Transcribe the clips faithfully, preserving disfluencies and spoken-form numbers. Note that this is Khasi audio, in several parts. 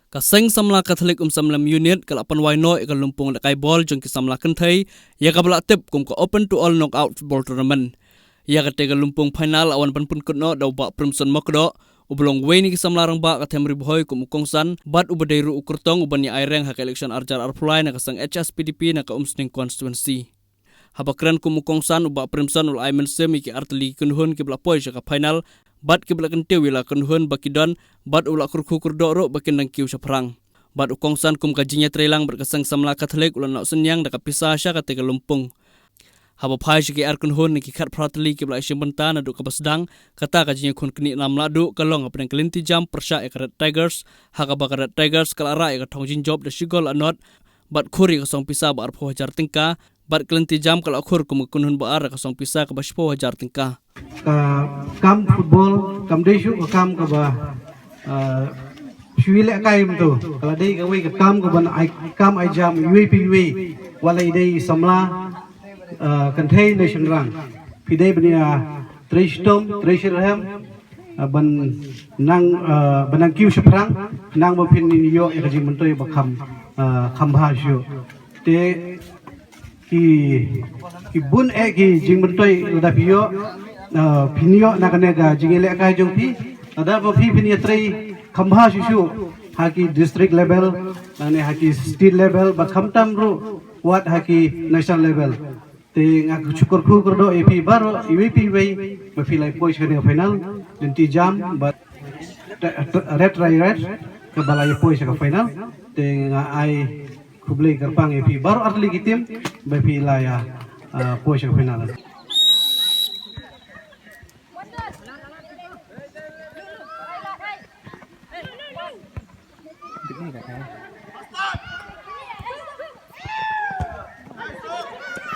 Ka Seng Samla Katholik Umsawlem Unit ka la pynwai noh ïa ka lympung lehkai bol jong ki samla kynthei, ïa kaba la tip kum ka Open to All Knockout Football Tournament. Ïa katei ka lympung final la wan ban pynkut noh da u Bah Primson Mokdoh, uba long uwei na ki samla rangbah ka Them Ri Bhoi kum u kongsan, bad uba dei ruh u kyrtong u ban ïa aireng ha ka election ar hajar arphew lai na ka seng H S P D P na ka Umsning constituency. Haba kren kum u kongsan, u Bah Primson u la ai mynsiem ïa ki artylli ki kynhun kiba la poi sha ka final, bad kiba la kyntiew ïa la ka kynhun ba ki don, bad u la kyrkhu kyrdoh ruh ba kin dang kiew shaphrang. Bad u kongsan kum ka jingïatreilang bad ka Seng Samla Katholik u la noh synñiang da ka pisa sha katei ka lympung. Haba phai sha ki ar kynhun na ki khatphra tylli kiba la shim bynta naduh kaba sdang, kata ka jingïakhun knieh lamladuh ka long hapdeng ka lynti jam pyrshah ïa ka Red Tigers, ha kaba ka Red Tigers ka la rah ïa ka thong jingjop da shi gol la nod, bad khur ïa ka song pisa ba arphew hajar tyngka, bad ka lynti jam ka la khur kum ka kynhun ba ar da ka song pisa kaba shiphew hajar tyngka. Ka kam football kam dei shuh ka kam kaba, ah, shu ïalehkai mynta. Ka la dei kawei ka kam kaba ai kam ai jam iwei pa iwei. Wat la i dei i samla, ah, kynthei ne shynrang. Phi dei ban ïa trei shitom, trei shirhem, ah, ban nang, ah, ban nang kiew shaphrang, nang ba phin ïoh ïa ka jingmyntoi ba kham, ah, kham bha shuh. Te ki, ki bun eh ki jingmyntoi lada phi ïoh, ah, phin ïoh na kane ka jingïalehkai jong phi. Lada ba phi phin ïatrei kham bha shuh shuh ha ki district level, nangne ha ki state level, bad khamtam ruh wat ha ki national level. Te nga kyrkhu kyrdoh ïa phi baroh, iwei pa iwei, ba phi la ïa poi sha kane ka final, lynti jam, bad Red Riders, kaba la ïa poi sha ka final. Te nga ai khublei kyrpang ïa phi baroh artylli ki team, ba phi la ïa, ah, poi sha ka final.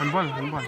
Handball, handball.